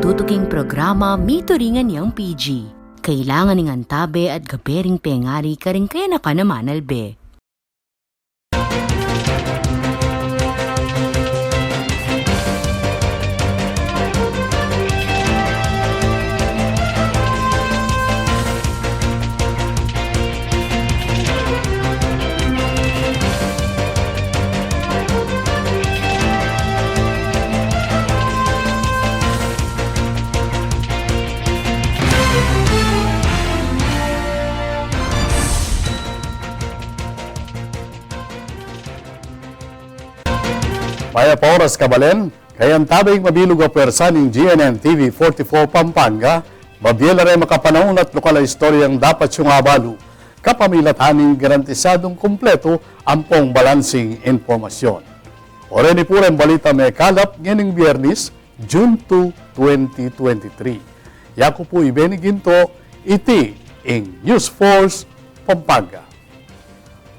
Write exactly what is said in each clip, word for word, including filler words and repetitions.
Tutuking programa, mituringan yang P G. Kailangan ing antabe at gabe ring pengari karing kayanakan a manalbe. Mayap a oras, kabalen. Kayabe ing mabilug a pwersa ning G N N T V forty-four Pampanga, mabie la reng makapanaun at lokal a istoryang dapat yung abalu, kapamilatan ning garantisadung kumpletu ampong balansing impormasyon. Oreni pu reng balita mekalap ngening Biyernes, June two, twenty twenty-three. Yaku pu i Benny Ginto, iti ing News Force Pampanga.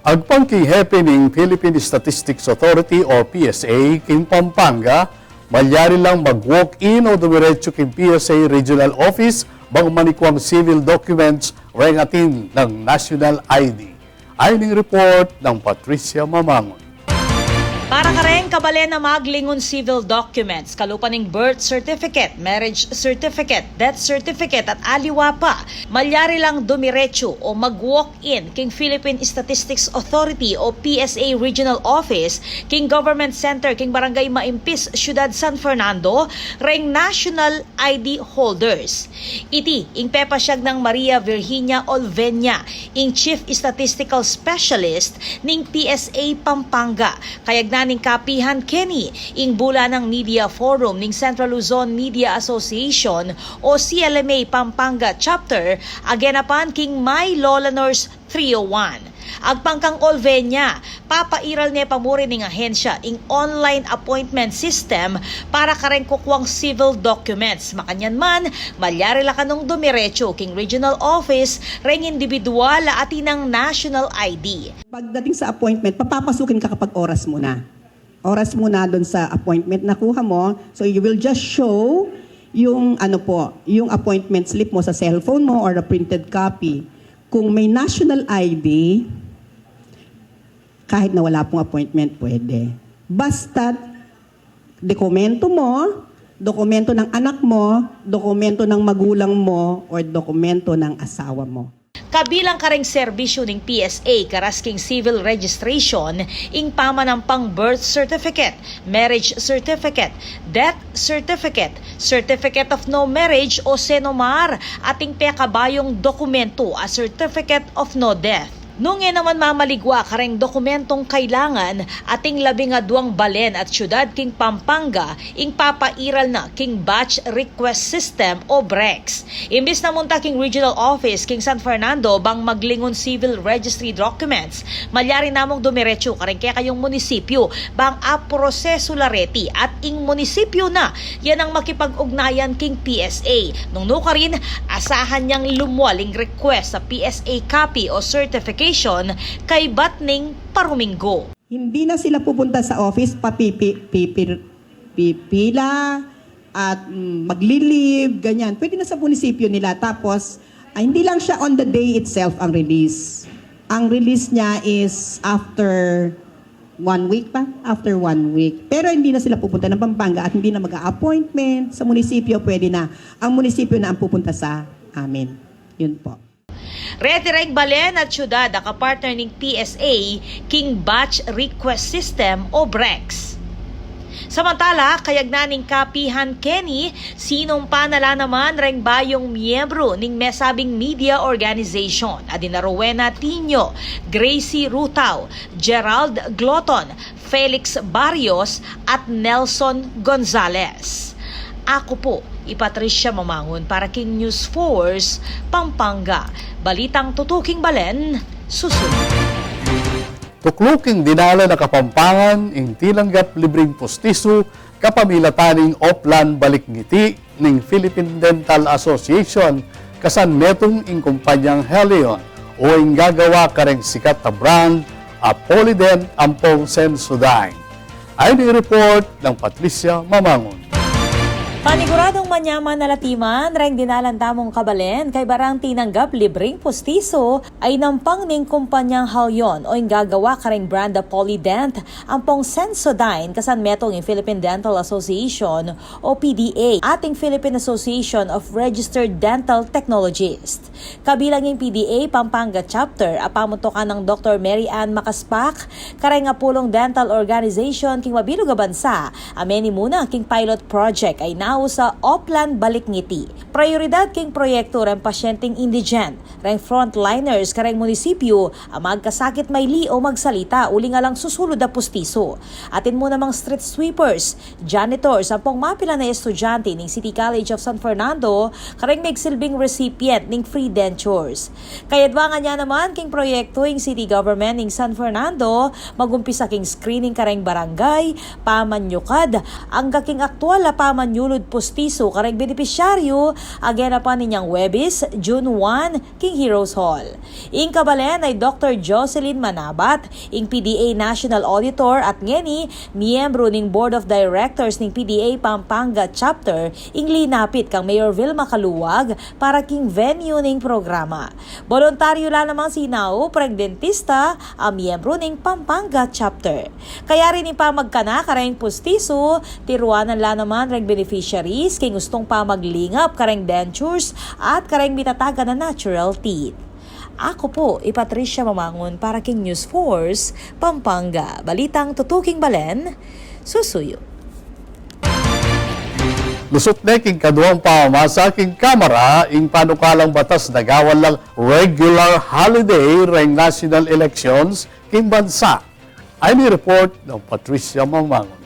Agpang king hepe ning Philippine Statistics Authority o P S A king Pampanga, malyari lang mag-walk-in o dumiretsu king P S A Regional Office bang manikwang civil documents reng atin nang national I D. Ayan ing report nang Patricia Mamangon. Para kareng kabalen a maglingun civil documents, kalupa ning birth certificate, marriage certificate, death certificate at aliwa pa, malyari lang dumiretsu o mag-walk-in king Philippine Statistics Authority o P S A Regional Office king Government Center king Barangay Maimpis, Syudad San Fernando, reng national I D holders. Iti ing pepasyag nang Maria Virginia Olvenia, ing Chief Statistical Specialist ning P S A Pampanga, kayagnan ning kapihan keni ing bulanang Media Forum ning Central Luzon Media Association o C L M A Pampanga Chapter, a genapan king My Lola Nurse three oh one. Agpang kang Olvenia, papairal ne pa muri ning ahensya ing online appointment system para kareng kukuang civil documents. Makanyan man, malyari la kanung dumiretsu king regional office reng indibidwal a atin nang national I D. Pagdating sa appointment, papapasukin ka kapag oras mo na. Oras mo na dun sa appointment na kuha mo. So, you will just show yung, ano po, yung appointment slip mo sa cellphone mo or a printed copy. Kung may national I D, kahit na wala pong appointment, pwede. Basta dokumento mo, dokumento ng anak mo, dokumento ng magulang mo, or dokumento ng asawa mo. Kabilang kareng serbisyu ning P S A karas king civil registration, ing pamanampang birth certificate, marriage certificate, death certificate, certificate of no marriage o CENOMAR, at ing pekabayung dokumentu a certificate of no death. Nung e naman mamaligwa kareng dokumentong kailangan, ating labing aduang balen at syudad king Pampanga ing papairal na king batch request system o BREX. Imbis na munta king regional office king San Fernando bang maglingun civil registry documents, malyari namung dumiretsu kareng kekayung munisipyu bang aprosesu la reti at ing munisipyu na yan ang makipag-ugnayan king P S A. Nung nukarin, asahan yang lumwal ing request a P S A copy o certification kaybat ning paruminggu. Hindi na sila pupunta sa office, papipi-, pipir-, pipila, at, mm, magli-leave, ganyan. Pwede na sa munisipyo nila. Tapos, ah, hindi lang siya on the day itself ang release. Ang release niya is after one week pa, after one week. Pero hindi na sila pupunta ng Pampanga at hindi na mag-a-appointment sa munisipyo, pwede na. Ang munisipyo na ang pupunta sa amin. Yun po. Reti reng balen at syudad a kapartner ning P S A king batch request system o BREX. Samantala, kayagnan ning kapihan keni, sinumpa na la naman reng bayung miyembru ning mesabing media organization, a dina Rowena Tinio, Gracie Rutao, Gerald Gloton, Felix Barrios at Nelson Gonzalez. Aku pu i Patricia Mamangun para king News Force Pampanga. Balitang tutuking balen, susunod. Tukluking dinala na Kapampangan ing tinanggap libreng pustisu kapamilatan ning Oplan Balik Ngiti ning Philippine Dental Association, kasan metung ing kumpanyang Helion, o ing gagawa kareng sikat a brand a Polident ampong Sensodyne. Ayan ing report nang Patricia Mamangun. Paniguradung manyaman a latiman reng dinalan tamung kabalen kaybarang tinanggap libreng pustisu a inampang ning kumpanyang Halion o ing gagawa kareng brand a Polident ampong Sensodyne kasan metung ing Philippine Dental Association o P D A at ing Philippine Association of Registered Dental Technologists. Kabilang ing P D A Pampanga Chapter a pamuntukan nang Doktor Mary Ann Macaspac, kareng apulung dental organization king mabilug a bansa, a menimuna king pilot project a inaus a Oplan Balik Ngiti. Prayoridad king proyektu reng pasyenteng indigent, reng frontliners kareng munisipyu a magkasakit maili o magsalita uling alang susulud a pustisu. Atin mu namang street sweepers, janitors ampong mapilan a estudyante ning City College of San Fernando kareng megsilbing recipient ning free dentures. Kayadwangan ya naman king proyektu ing city government ning San Fernando, magumpisa king screening kareng barangay, pamanyukad, angga king aktual a pamanyulud pustisu kareng benepisyaryu, a genapan inyang Huwebes, June one, king Heroes Hall. Ing kabalen ay Doktor Jocelyn Manabat, ing P D A National Auditor at ngeni miyembru ning Board of Directors ning P D A Pampanga Chapter, ing linapit kang Mayor Vilma Caluag para king venue ning programa. Boluntaryu la namang sinaup reng dentista a miyembru ning Pampanga Chapter. Kayari ning pamagkanaka reng pustisu, tiruanan la naman reng beneficiaries king ustung pamaglingap kareng dentures at kareng mitatagan a natural teeth. Aku pu i Patricia Mamangun para king News Force Pampanga. Balitang tutuking balen, susuyu. Lusut ne king kaduang pamamasa king Kamara ing panukalang batas na gawan lang regular holiday reng national elections king bansa. Ay ni report nang Patricia Mamangun.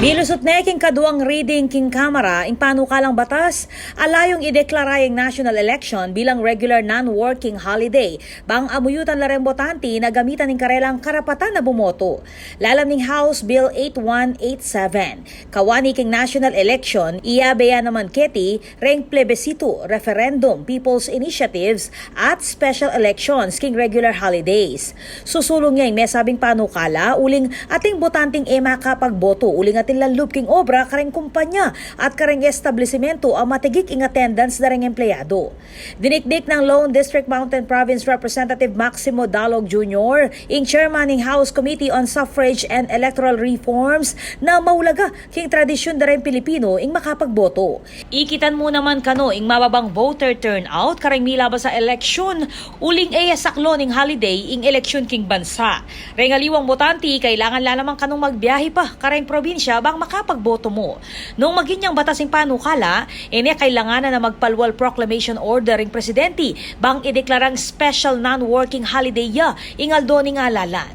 Milusut ne king kaduang reading king Kamara ing panukalang batas a layung ideklara ing national election bilang regular non-working holiday, bang amuyutan la reng botante na gamitan ing karelang karapatan a bumoto. Lalam ning House Bill eight one eight seven, kawani king national election, iyabe ya naman keti reng plebesitu, referendum, people's initiatives, at special elections king regular holidays. Susulung ya ing mesabing panukala uling ating botanteng e makapagboto uling atin lalup king obra kareng kumpanya at kareng establisimentu a matigik ing attendance da reng empleyado. Dinikdik nang Lone District Mountain Province Representative Maximo Dalog Junior, ing chairman ning House Committee on Suffrage and Electoral Reforms, na maulaga king tradisyun da reng Pilipinu ing makapagboto. Ikitan mu naman kanu ing mababang voter turnout kareng milabas a eleksyon, uling e ya saklun ning holiday ing eleksyon king bansa. Reng aliwang botante, kailangan la naman kanung magbiyahe pa kareng probinsya bang makapagboto mu. Nung maging yang batas ing panukala, e ne kailanganan a magpalual proclamation order ing presidente bang ideklarang special non-working holiday ya ing aldo ning alalan.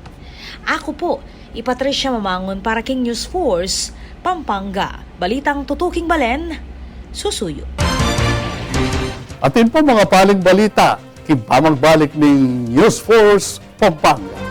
Aku pu i Patricia Mamangun para king News Force Pampanga. Balitang tutuking balen, susuyu. Atin pu mga paling balita king pamagbalik ning News Force Pampanga.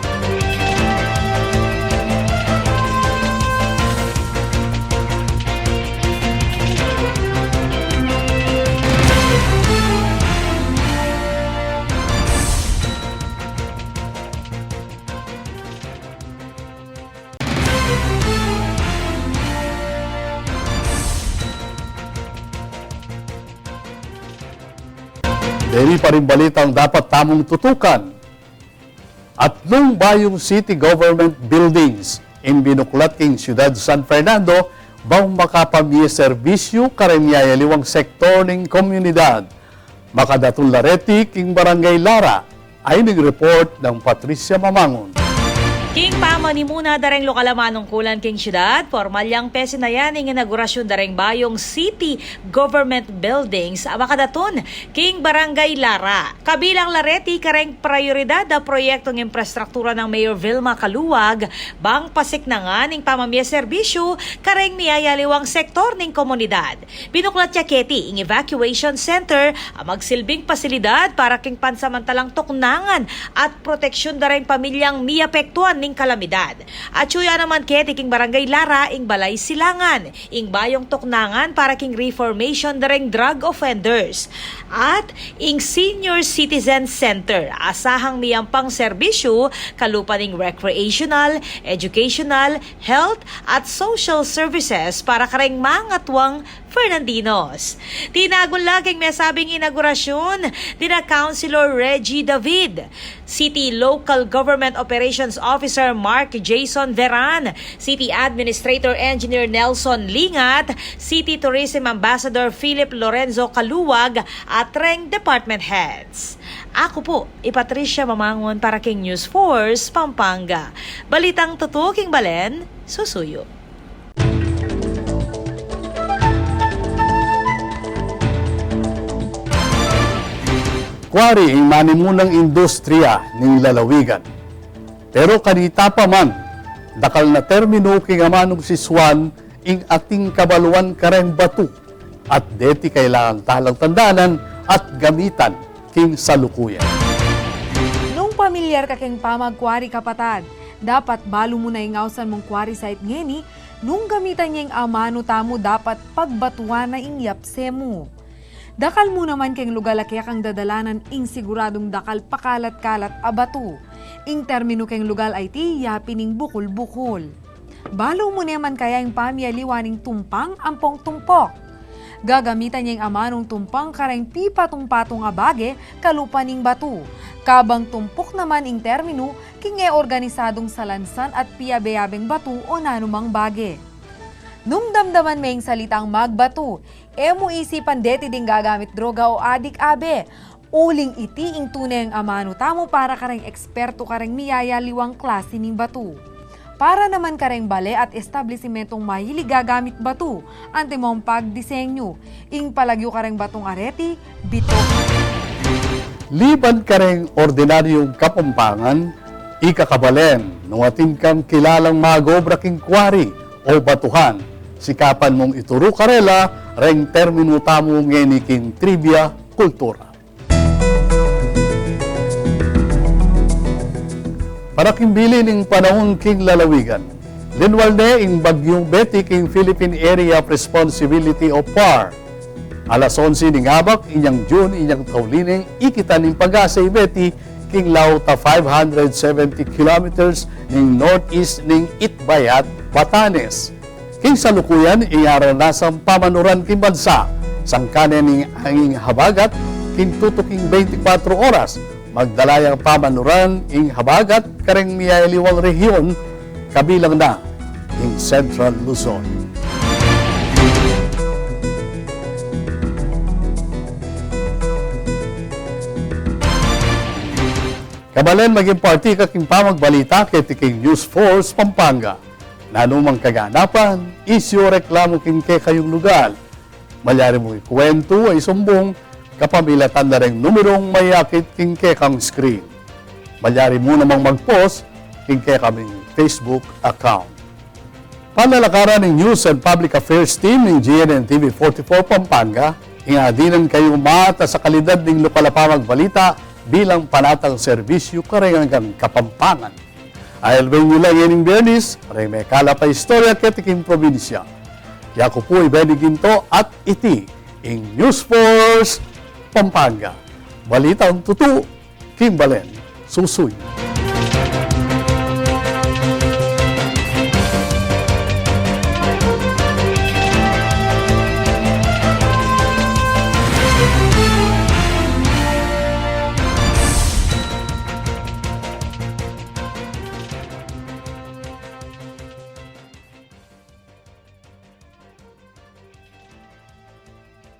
Deni pa ring balitang dapat tamung tutukan. Atlung bayung city government buildings ing binuklat king Syudad San Fernando bang makapamie serbisyu kareng miyayaliwang sektor ning komunidad. Makadatun la reti king Barangay Lara. Ay ning report nang Patricia Mamangun. King pamanimuna da reng lokal a manungkulan king syudad, pormal yang pesinayan ing inaugurasyun da reng bayung city government buildings a makadatun king Barangay Lara. Kabilang la reti kareng prayoridad a proyektung imprastruktura nang Mayor Vilma Caluag bang pasiknangan ing pamamie serbisyu kareng miyayaliwang sektor ning komunidad. Binuklat ya keti ing evacuation center a magsilbing pasilidad para king pansamantalang tuknangan at proteksyun da reng pamilyang miapektuan ing kalamidad. Atyu ya naman keti king Barangay Lara ing balay silangan, ing bayung tuknangan para king reformation da reng drug offenders, at ing Senior Citizen Center. Asahang miyampang serbisyu kalupa ning recreational, educational, health, at social services para kareng mangatuang Fernandinos. Tinagun la king mesabing inaugurasyun dina Councilor Reggie David, City Local Government Operations Officer Mark Jason Veran, City Administrator Engineer Nelson Lingat, City Tourism Ambassador Philip Lorenzo Caluag, at reng department heads. Aku pu i Patricia Mamangun para king News Force Pampanga. Balitang tutu king balen, susuyu. Kuwari ing manimunang industriya ning lalawigan. Pero kanita pa man, dakal na terminu king amanung sisuan ing ating kabaluan kareng batu, at deti kailangan talang tandanan at gamitan king salukuyan. Nung pamilyar ka king pamagkuwari, kapatad, dapat balu mu na ing ausan mung quarry site ngeni, nung gamitan ya ing amanu tamu, dapat pagbatuan na ing yapse mu. Dakal mu naman king lugal a kekang dadalanan ing siguradung dakal pakalat-kalat a batu. Ing terminu king lugal a iti ya pin ing bukul-bukul. Balu mu ne man kaya ing pamialiwa ning tumpang ampong tumpok? Gagamitan ya ing amanung tumpang kareng pipatung-patung a bage kalupa ning batu. Kabang tumpok naman ing terminu king e organisadung salansan at piabe-abeng batu o nanumang bage. Nung damdaman me ing salitang magbatu, e mu isipan deti ding gagamit droga o adik, abe. Uling iti ing tune a amanu tamu para kareng ekspertu kareng miyayaliwang klasi ning batu. Para naman kareng bale at establisimentung mahilig gagamit batu, antimong pagdisenyu, ing palagyu kareng batung areti, bitok. Liban kareng ordinaryung Kapampangan, ikakabalen, nung atin kang kilalang mag-obra king kuwari o batuhan, sikapan mung ituru karela reng terminu tamu ngeni king trivia kultura. Para king bili ning panaun king lalawigan, linwal ne ing Bagyung Betty king Philippine Area of Responsibility o PAR. Alas onse ning abak inyang June, inyang tauli neng ikitan ning pag-asa i Betty king lauta five hundred seventy kilometers ning northeast ning Itbayat, Batanes. King salukuyan, ing aranasang pamanuran king bansa, sangkan ne ning anging habagat king tutuking beintikwatro oras, magdala yang pamanuran ing habagat kareng miyayaliwang rehiyon, kabilang na ing Central Luzon. Kabalen, maging parti ka king pamagbalita keti king News Force Pampanga. Nanumang kaganapan, isyu, reklamu king kekayung lugal, malyari mung ikuwentu o isumbung kapamilatan da reng numerung mayakit king kekang screen. Malyari mu namang mag-post king kekaming Facebook account. Panalakaran ning News and Public Affairs Team ning G N N T V forty-four Pampanga, ing adinan kayu matas a kalidad ning lokal a pamagbalita bilang panatang serbisyu kareng anggang Kapampangan. Ailben yu la ngening Biyernes reng mekalap a istorya keti king probinsya. Yaku pu i Benny Ginto at iti ing News Force Pampanga. Balitang tutu king balen, susuyu.